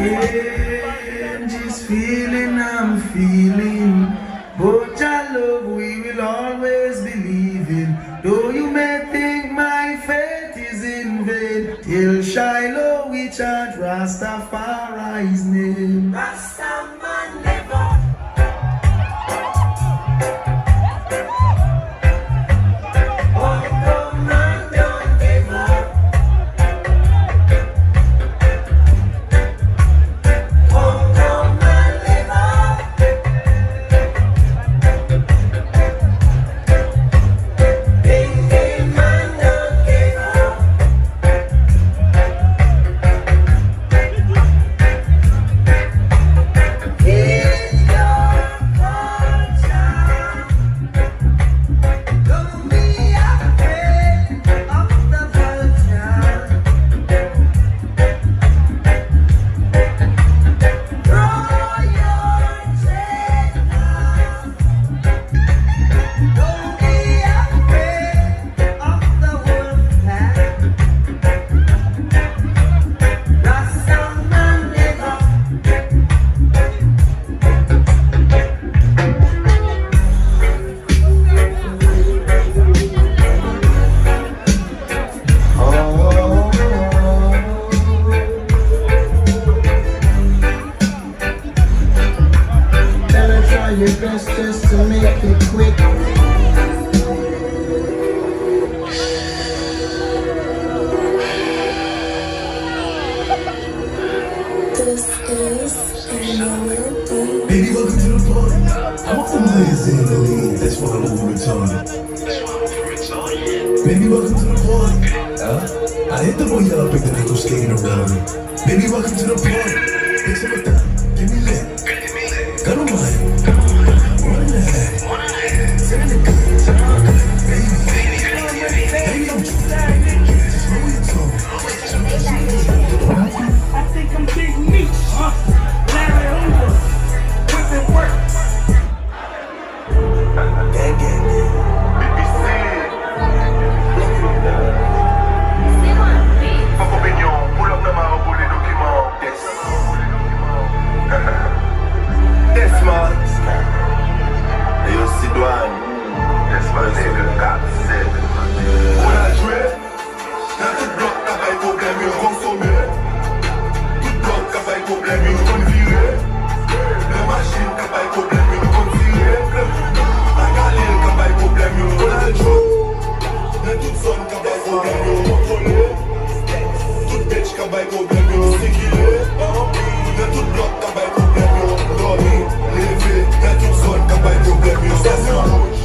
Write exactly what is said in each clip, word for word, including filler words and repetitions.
Just feeling, I'm feeling. But Jah love, we will always believe in. Though you may think my faith is in vain, till Shiloh we chant Rastafari's name. Rasta man never. Better try your best just to make it quick. This is another thing. Baby, welcome to the party. I'm a familiar in the league. That's why I'm over retarded. Baby, welcome to the party. Huh? I hit the boy up and then I go skating around. Baby, welcome to the party. Bitch, I'm a thot. Give me lit. Got on my. One and a half. Seven and good. Baby, baby, I'm trying to get this. What we talking? I think I'm Big Meech, huh? Larry Hoover, whipping work. Gang, gang, gang. B B C. Fòk opinyon, pull up nan Marabou, li dokiman. Tès. Tès, man. Yo, Sidwan. Tès, man, nèg, kat sèt. Pou n al jwe. Nan tout blòk ka bay pwoblèm, yo konsome. Tout blòk ka bay pwoblèm, yo konn vire. Nan machin ka bay pwoblèm, yo konn tire. Magalil ka bay pwoblèm, yo konn al jwe. Nan tout zòn ka bay pwoblèm, yo kontwole. Tout bitch ka bay pwoblèm, yo sikile. Nan tout blòk ka bay pwoblèm, yo dòmi, leve. Nan tout zòn ka bay pwoblèm, yo sèse wouj.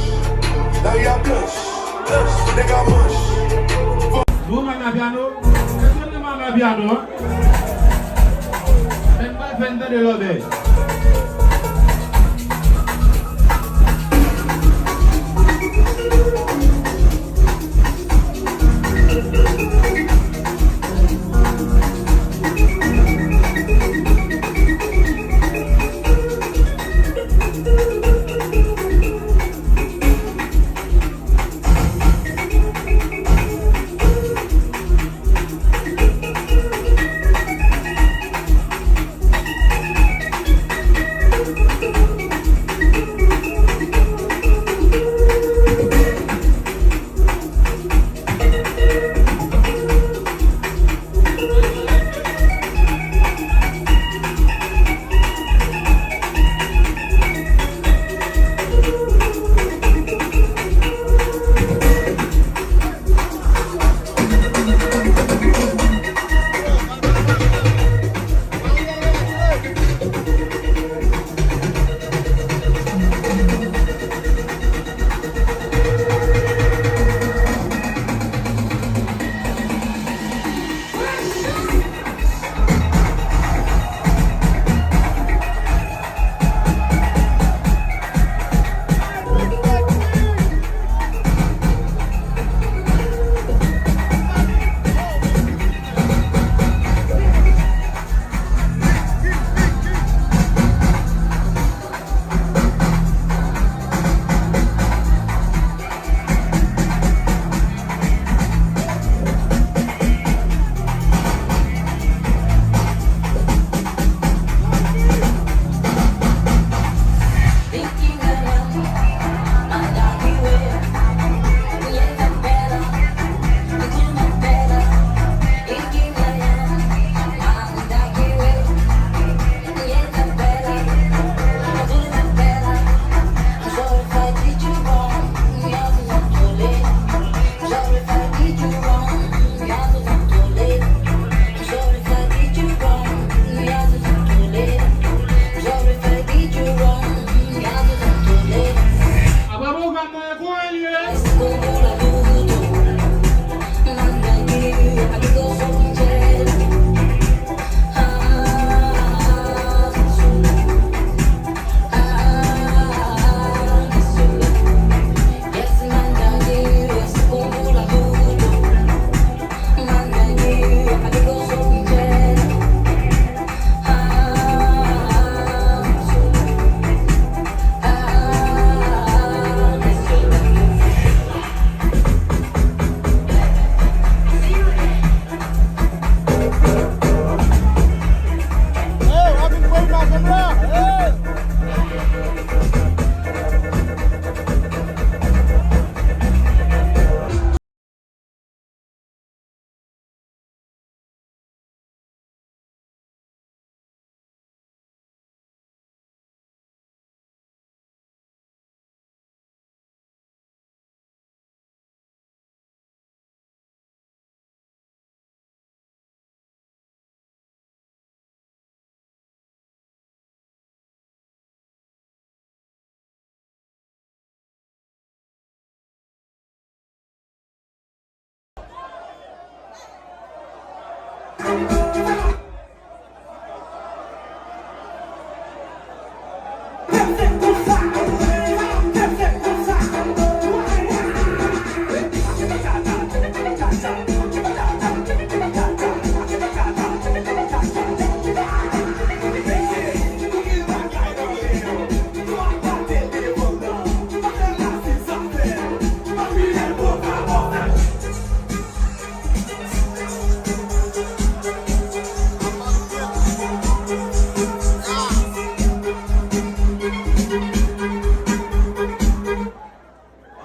Lari a blanch. Nèg a manch. Nou renmen Amapiano? Èske nou renmen Amapiano, en? Men m pral fè n tande lòbèy.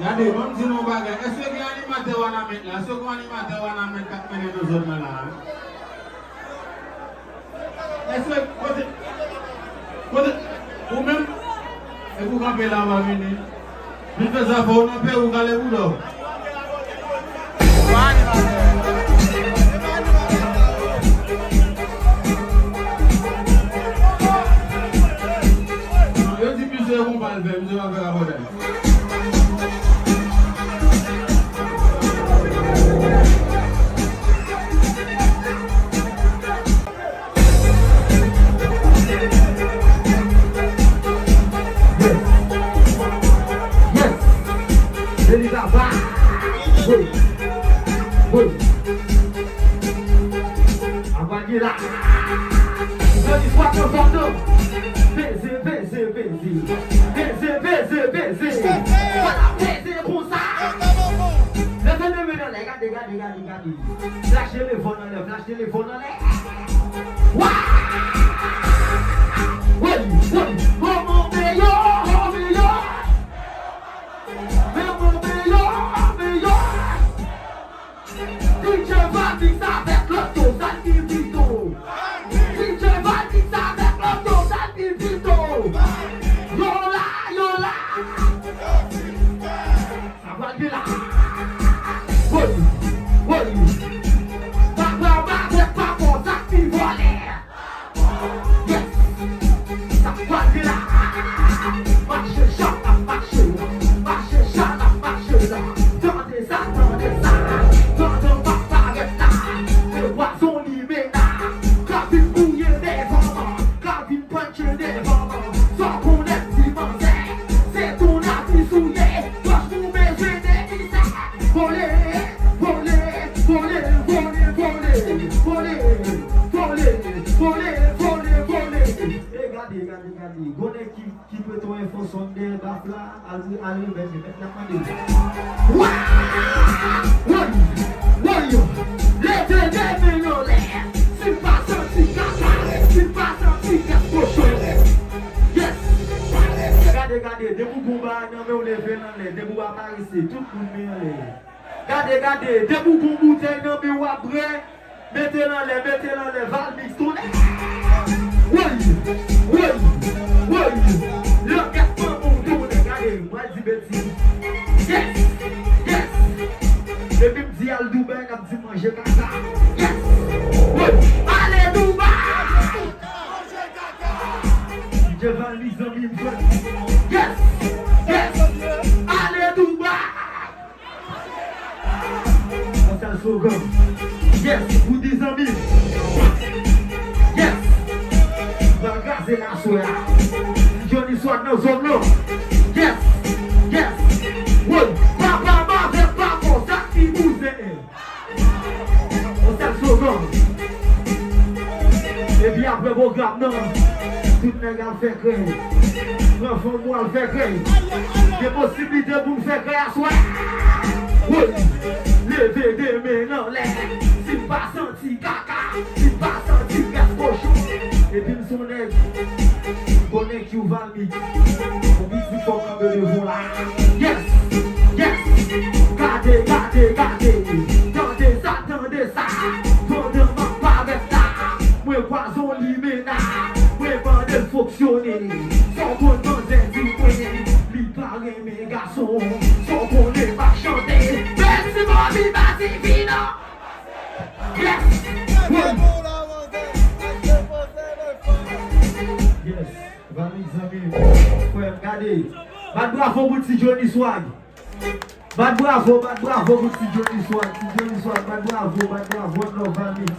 Gade, ban m di nou yon bagay. Èske gen animatè Wanament la? Èske gen animatè Wanament k ap mennen nan zòn nan la? Èske, kote, kote, ou menm? Epi w kanpe la, w pa vini. Vin fè zafè w nan peyi w, kale bouda w. Non, yo di misye konpa l fè, misye pa fè rabòday. Yes. Yes. Delita va. Wi. Wi. Apa di la? Zodi swa nan zòn nan. Peze, peze, peze. Peze, peze, peze. Fò n ap peze konsa. Leve de men anlè, gade, gade, gade, gade. Flash telefòn anlè, flash telefòn anlè. Wa! Woy, woy, moman meyè, meyè. Moman meyè, meyè. D J Valmix avèk Lotto, sa l pi pito. D J Valmix avèk Lotto, sa l pi pito. Yo la, yo la. Sa pral gen la. Woy, woy. Papa, papa, papa, sa k pi vòlè. Yes. Sa pral gen la. Mache chat ap mache. Mache chat ap mache la. Tande sa, tande sa. Pandan m ap parèt la. Se pwazon limena. K ap vin gouye devan. K ap vin Panche devan, sa w konnen ti manzè, se ton atis ou ye. Lòs nou bezwen de misè. Vole, vole, vole, vole, vole. Vole, vole, vole, vole, vole. E gade, gade, gade. Gon nèg ki, ki pete yon enfo sonn dèyè baf la. Al, al remèt li, mèt la mande. Wa! Woy! Woy! Leve de men yo anlè! Si pa santi kaka, si pa santi kèk kochon. Yes! Gade, gade, depi w gon bagay nan men w, leve l anlè. Depi w pa parese, tout moun men anlè. Gade, gade, depi w gon boutèy nan men w ap bwè, mete l anlè, mete l anlè, Valmix tounen. Woy, woy, woy. Langèt manman w tounen, gade, mwen di betiz. Yes, yes. Depi m di al Dubai, n ap di manje kaka. Yes. Woy, ale Dubai. D J Valmix zanmi m frè. Yes, yes. Ale Dubai. Yon sèl slogan. Yes, pou di zanmi. Yes. Pral kraze l aswè a. Johnny Swag nan zòn nan. Yes, yes. Woy, papa m avèk papa w, sa ki bouzen. Yon sèl slogan. Epi apre pwogram nan, tout nèg al fè krèy. Pran fanm ou al fè krèy. Gen posiblite pou n fè krèy aswè. Woy! Leve de men n anlè. Si m pa santi kaka, si m pa santi grès kochon. Epi m se yon nèg. Konnen Q Valmix. Pou mizik fò kanpe devan la. Yes! Yes! Gade, gade, gade. Tande sa, tande sa. Pandan m ap parèt la, mwen pwazon limena. Mwen mande l fonksyone. Sa w konn manzè di mwen, li pa renmen gason. Sa w konnen m ap chante. Mèsi Bobby Bativino. Yes! Woy! Yes! Valmix zanmi m. Frè m, gade. Bat bravo pou ti Johnny Swag. Bat bravo, bat bravo pou ti Johnny Swag. Ti Johnny Swag, bat bravo, bat bravo, one love Valmix.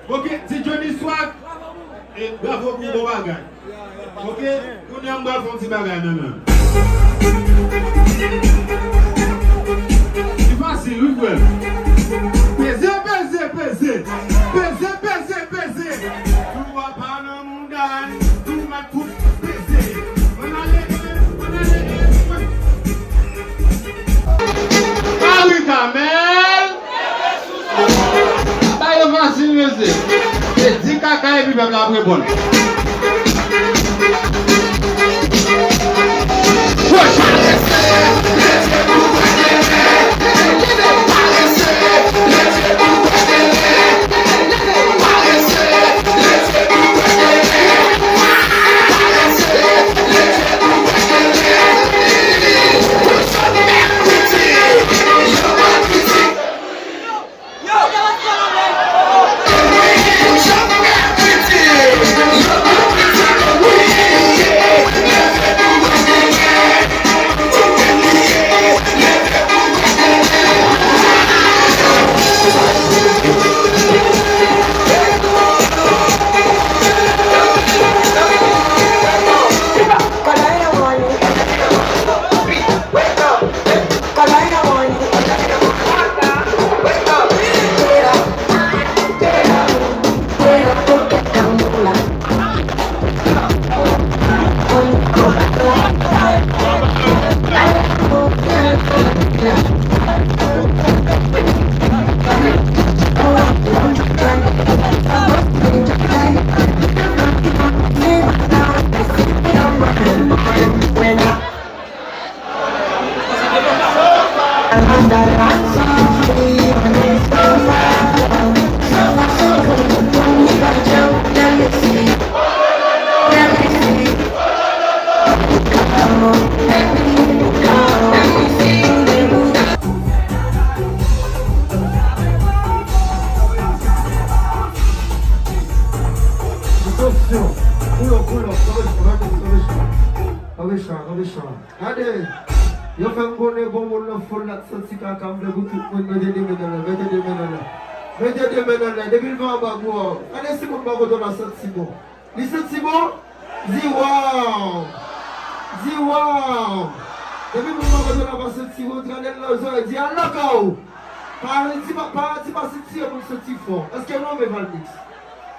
Ok, ti Johnny Swag. E bravo pou bon bagay. Ok, kounye a m pral fè yon ti bagay nan men. Li fasil, wi, frè. Peze, peze, peze. Peze, peze, peze. Tou a pa nan mouda n, tou mèt fout peze. Ann ale, ann ale, ann ale. Marie Carmel. Ba yo fasil, mesye. Se di kaka epi pèp la ap reponn. Atansyon! Pull up, pull up, kanpe, kanpe, kanpe, kanpe, kanpe, kanpe. Gade, yo fè m konnen gon moun nan fòl la t santi kaka, m vle pou tout moun mete de men anlè, mete de men anlè. Mete de men anlè, depi l pa anba bwa. Gade si moun bò kote w la santi bon. Li santi bon? Di waw! Di waw! Depi moun bò kote w la pa santi bon, gade l nan zòrèy, di al lakay ou! Pa di pa, pa di pa santi moun santi fò. Èske nou renmen Valmix?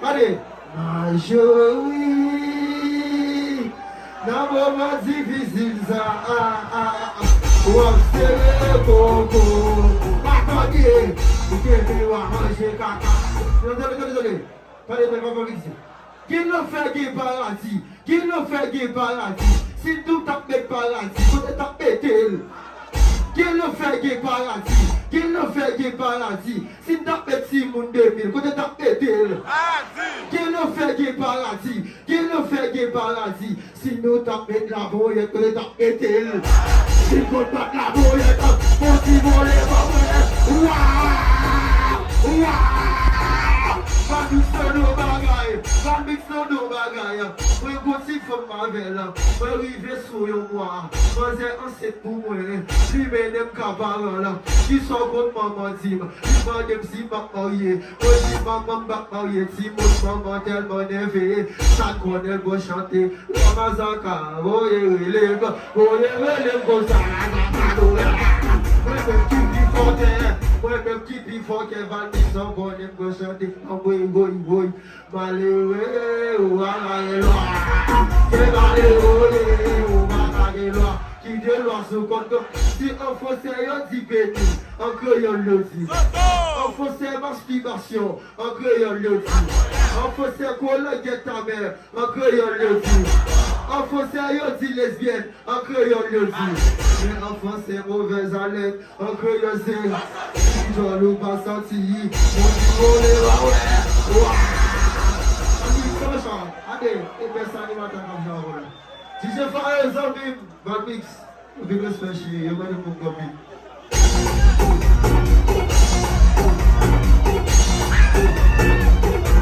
Gade. Majori nan moman difisil sa a, a, a, a, w ap sere koko. Pa tande, ou kenbe w a manje kaka. Tande, tande, tande. Tande, tande, pa, pa fikse. Gen lanfè, gen paradi. Gen lanfè, gen paradi. Si nou t ap met paradi, kote t ap mete l? Gen lanfè, gen paradi. Gen lanfè, gen paradi. Si n t ap met timoun de mil, kote t ap mete l? Gen lanfè, gen paradi. Gen lanfè, gen paradi. Si nou t ap met laponyèt, kote t ap mete l? Si n konn bat laponyèt, fò ti vole pa mwen. Waw! Waw! Valmix nan do bagay. Valmix nan do bagay. Mwen gon ti fanm avè l. Mwen rive sou yon mwa. Manzè ansent pou mwen. Li mennen m ka paran l. Kisa w konn manman di m? Li mande m si m ap marye. Mwen di manman m p ap marye. Timoun manman tèlman nève. Sa n konnen l bon chante. Mazaka, voye rele m. Voye rele m konsa. Mwen menm ki pi fò kè. Mwen menm ki pi fò kè Valmix, sa w konnen m bon chante. Anmwey, woy, woy. Malere, ou pa ka gen lwa. Se malere ou ye, ou pa ka gen lwa. Ki gen lwa sou kont nou? Si an fransè yo di peni, an kreyòl yo di. An fransè, mastibasyon, an kreyòl yo di. An fransè, kolangèt amè, an kreyòl yo di. An fransè, yo di lesbyèn, an kreyòl yo di. Men an fransè, movèzalèn, an kreyòl se. Ti djòl ou pa santi, bon ti vole pa wè. Wa! Ann di konsa, gade, e bèl sa animatè k ap jwe avè w la. D J Fire, zanmi m, Valmix, anpil respè cheri, yo mande pou m kanpe.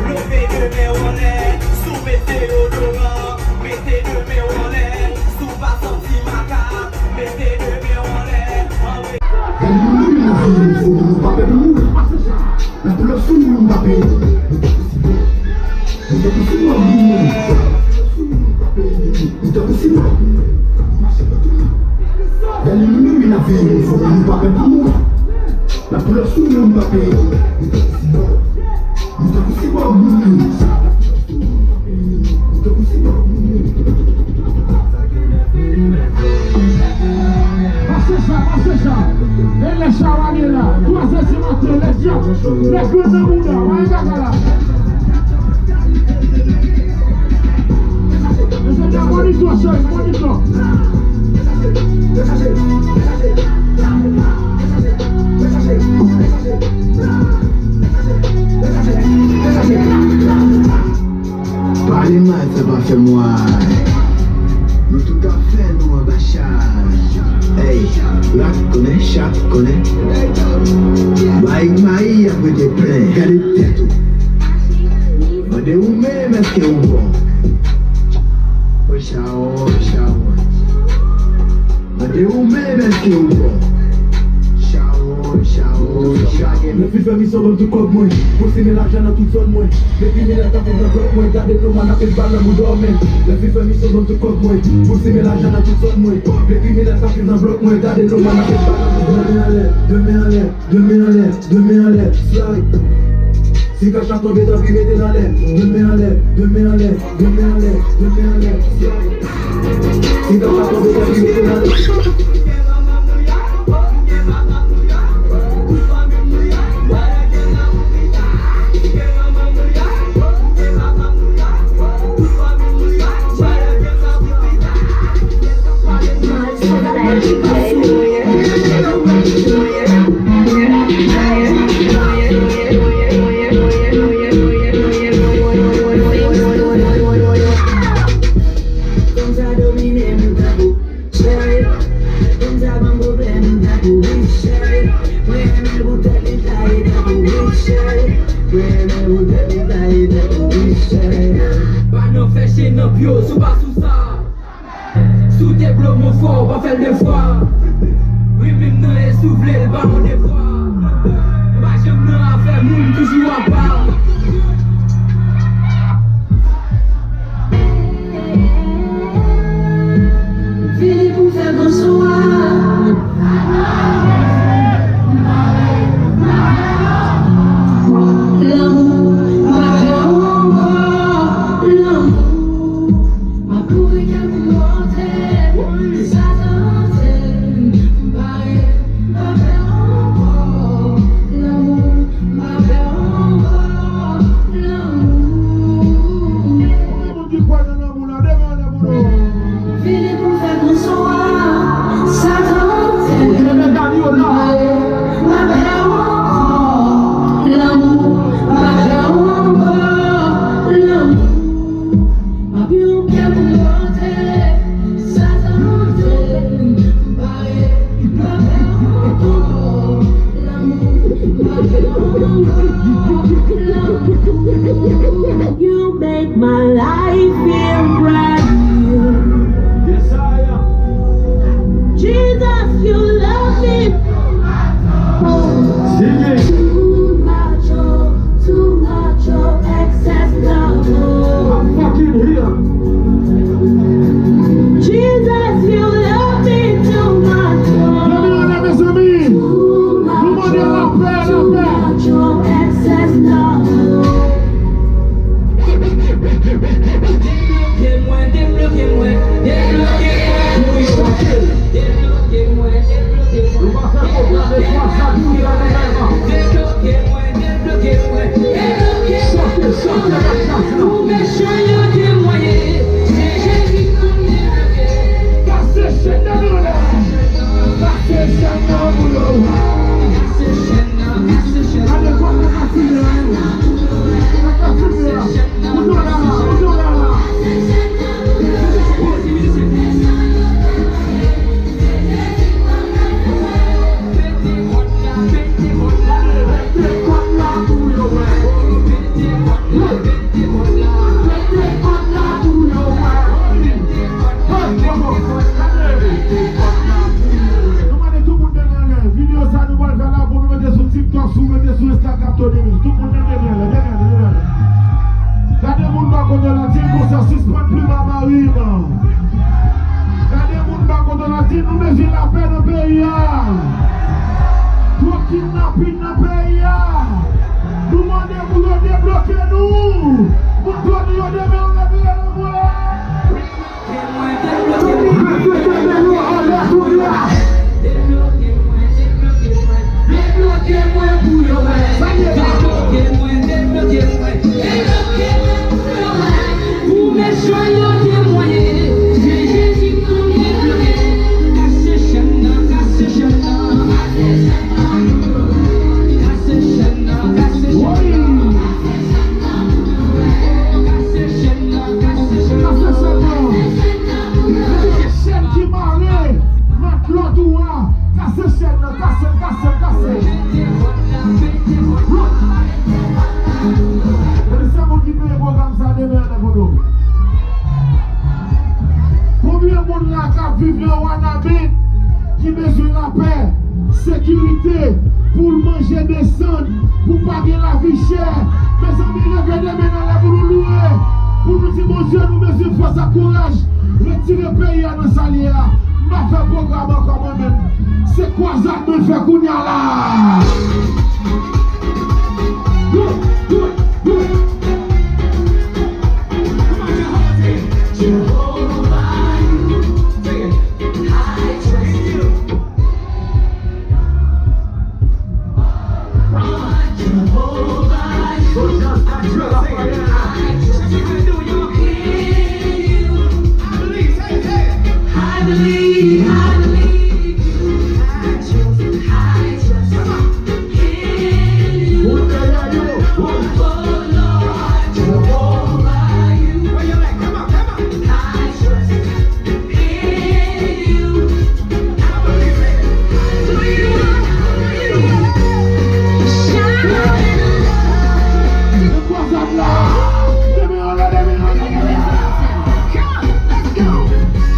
Leve de men w anlè, si w mete deodoran, mete de men w anlè, si w pa santi makak, mete de men w anlè, anlè. Gade moun nan fini, fo moun pa pè pou moun. Nan pil sou moun pa pè. Pase sa, pase sa. E lè sa w ale la, twa zè di maten, lè dyab, lè grenn nan bouda, w a e kaka la. Mesye, monitò, cheri, monitò. Pale mal, sa pa fè m wè. Nou tout ap fè nou anba chay. Ey, rat konnen, chat konnen. Bay mayi ap rete plen. Gade tèt ou. Mande ou menm èske ou bon. Chawon, chawon. Mande ou menm èske ou bon. Chawon, chawon, chawon. Lè fin fè misyon ban m tout kòb mwen. Pou simen lajan nan tout zòn mwen. Depi minè ta fin nan blòk mwen. Gade nou man ap met bal nan bouda w men. Lè fin fè misyon ban m tout kòb mwen. Pou simen lajan nan tout zòn mwen. Depi minè ta fin nan blòk mwen. Gade nou man ap met bal nan bouda w men. De men anlè, de men anlè, de men anlè, de men anlè, slide. Si kach la tonbe, tanpri mete l anlè. De men anlè, de men anlè, de men anlè, de men anlè, slide. Si kach la tonbe, tanpri mete l anlè. Pa nan fè chen nan pye w, si w pa sou sa. Si w te blow m fò, w pa fè l de fwa. Wi, menm nan e si w vle l, ba m de fwa. M pa janm nan afè moun, toujou apa. Vini pou fè bonswa. Lanmou, m pa pè ankò. Lanmou, m ap kouri kè pou monte. Sa tante, m pare, m pa pè ankò. Lanmou, m pa pè ankò. Lanmou. Moun ki kwè nan lanmou la, leve anlè pou nou. Vini pou fè bonswa. Sa tante. Ou te met Dani Ola. M pa pè ankò. Lanmou, m pa pè ankò. Lanmou. M ap yon kè pou monte. Sa tante. M pare. M pa pè ankò. You make my life feel brand new. Yes, I am. Jesus, you love me. Sing it. Too much, oh, too much, oh, excess love, oh. I'm fucking here. Jesus, you love me too much, oh. Leve la men, mezanmi. Nou mande lapè, lapè. Debloke mwen, debloke mwen, debloke mwen. Debloke mwen, debloke mwen. Nou pa fè pwoblèm, e twa zak ki la nan lèman. Debloke mwen, debloke mwen, debloke mwen. Chante, chante, chante. Pou mechan yo temwaye, se Jezi k ap debloke. Kase chèn nan, Dani Ola. Kase chèn nan pou yo. Kase chèn nan, kase chèn nan. Gade kòman yo ka file a. Yo ka file a. Ou do la la, ou do la la. Pete kòd la, pete kòd la. Mari m. Gade moun pa kontan la, di nou bezwen lapè nan peyi a. Twòp kidnapin nan peyi a. Nou mande pou yo debloke nou. Moun kote yo demen yo leve yo mwen. Mete men nou anlè kounye a. Debloke mwen, debloke mwen, debloke mwen pou yo wè. Sa ye la. Debloke mwen, debloke mwen, debloke mwen pou yo wè. Pou mechan yo temwaye, se Jezi k konn debloke. Kase chèn nan, kase chèn nan. Kase chèn nan, kase chèn nan. Kase chèn nan, kase chèn nan. Kase chèn nan. Kase chèn nan. Chèn ki mare matlòt ou a. Kase chèn nan, kase l, kase l, kase l. Gade se moun ki peye pwogram sa demen anlè poto. Konbyen moun la k ap viv nan Wanament ki bezwen lapè, sekirite, pou l manje desann, pou pa gen lavi chè? Mezanmi, leve de men n anlè pou nou louwe, pou nou di Bondye nou bezwen fòs ak kouraj. Retire peyi a nan sa l ye a. M pa fè pwogram ankò mwen menm. Se kwazad mwen fè kounye a la.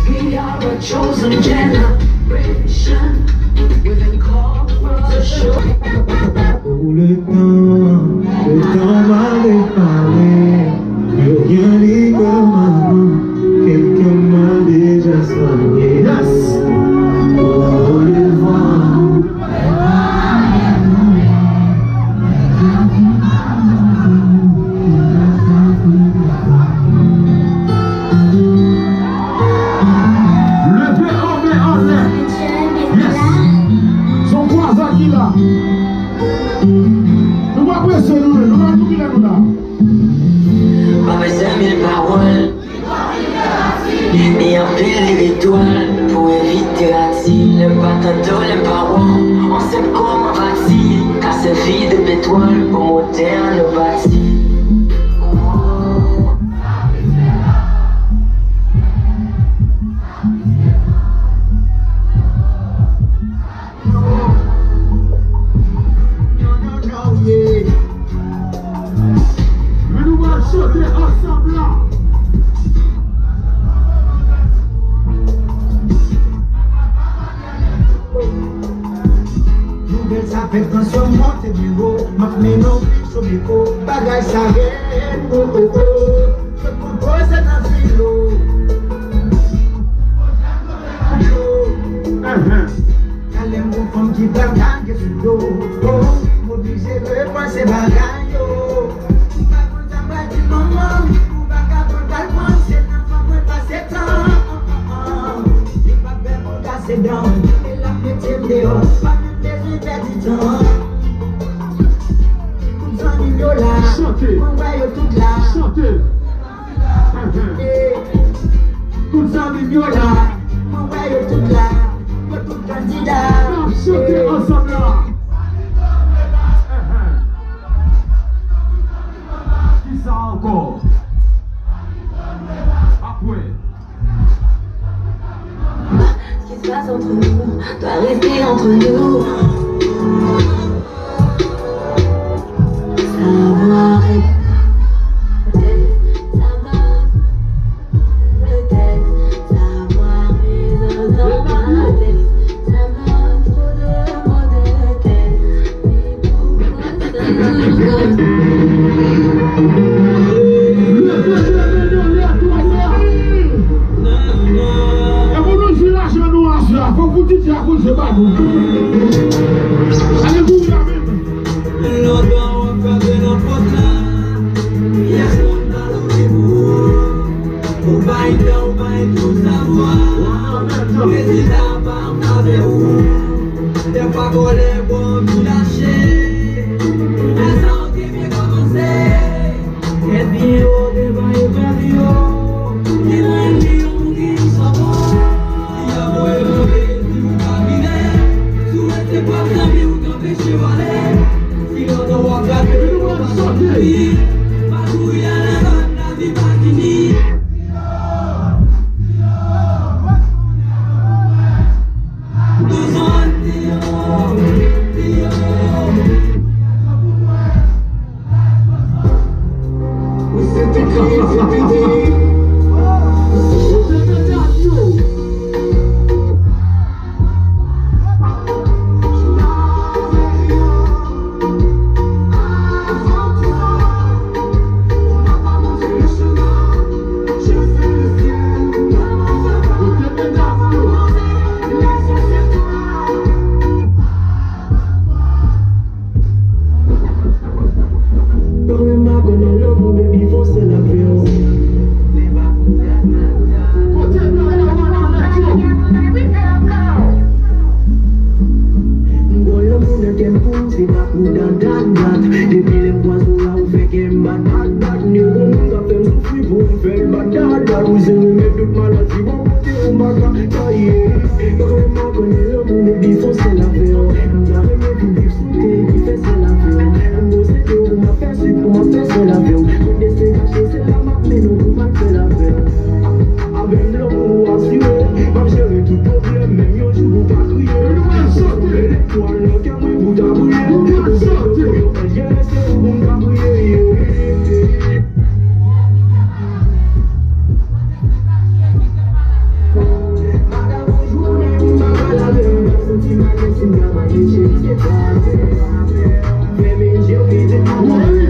We are a chosen generation. We've been called for the show. Oh, le tan, le tan va repare. Yo gen li kòm avan, kèk tan m deja swanye. Yes! Oh, le van. Leve yon men anlè. Yes. Se yon kwazad ki la. Nou pa prese nou menm, nou pa di kilè nou la. Pa bezwen mil pawòl. Ni anpil lirik dwòl pou evite rati. Lè m pa tande w, lè m pa wè w, on senp kòm anbati ka sèvi de petwòl pou motè nou bati. Men nou pral chante ansanm la. Nouvèl sa fèk tansyon monte byen wo. M ap mennen w pil sou miko. Bagay sa rèd, oh, oh, oh. Tout moun poze nan filo. Talè m gon fanm ki pral lage sou do. Oh, m oblije repanse bagay yo. M pa konn sa m pral di manman m. Pou vagabon pral panse nan fanm mwen pase tan. Li p ap fè moun kase dan. E l ap mete m deyò. Pa menm bezwen pèdi tan. Tout zanmi m yo la. Chante. Mwen wè yo tout la. Chante. Tout zanmi m yo la, mwen wè yo tout la, yo tout kandida. N ap chante ansanm la. Kisa ankò? Apre. Ce qui se passe entre nous doit rester entre nous. Savoir est peut-être, ça m'a peut-être, savoir résonne dans ma tête. Ça m'a trop de maux de tête. Mais pourquoi ça tourne comme ça? Leve, leve, leve, leve, leve. Alelouya, men. Lontan w ap frape nan pòt la, pyès moun pa louvri pou ou. Ou bay tan, ou bay tout savwa. Rezilta pa an favè ou. Dèfwa kòlè ba w anvi lache. Fè sa w te byen kòmanse. Tèt byen wo devan eprèv yo. Devan ènmi yo, ou gen yon sò bon. Si y ap voye monte, di ou pa vire. Si w rete pwòp zanmi w, kanpe chevale. Si lontan w ap gade, w ap soufri. Pa kouri a lagòt, lavi pa fini. Mwen pa konnen lanmou, baby, fò sèl avè w. M gon lanmou nan kè m pou ou, se pa pou dat, dat, dat. Depi lè m kwaze w la, ou fè kè m bat, bat, bat. Ni gon moun k ap fè m soufri pou m fè l bat, dat, dat. Ou se remèd tout maladi, bò kote ou m pa ka taye. Mwen pa konnen lanmou, baby, fò sèl avè w. M ta renmen vin viv sou tè, epi fè sèl avè w. M posede ou, m ap fè sik ou, m ap fè sèl avè w. Mwen desen kache, se la m ap mennen w pou m al fè l avè w. Avè m, lanmou ou asire. M ap jere tout pwoblèm, menm yon jou pou pa kriye. Mete letwal nan kè mwen pou ta briye. Ou se yo pou yo anj, se ou pou m ta priye. Madanm, bonjou, men m pa pale avè w, m ap santi malè si m ka mande cheri, se pa avè w. Fèmen je w, kite m ale.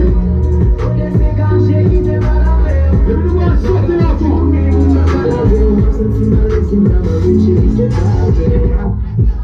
Ou lese kache, kite m al avè w. Madanm, bonjou, men m pa pale avè w, m ap santi malè si m ka mande cheri, se pa avè w.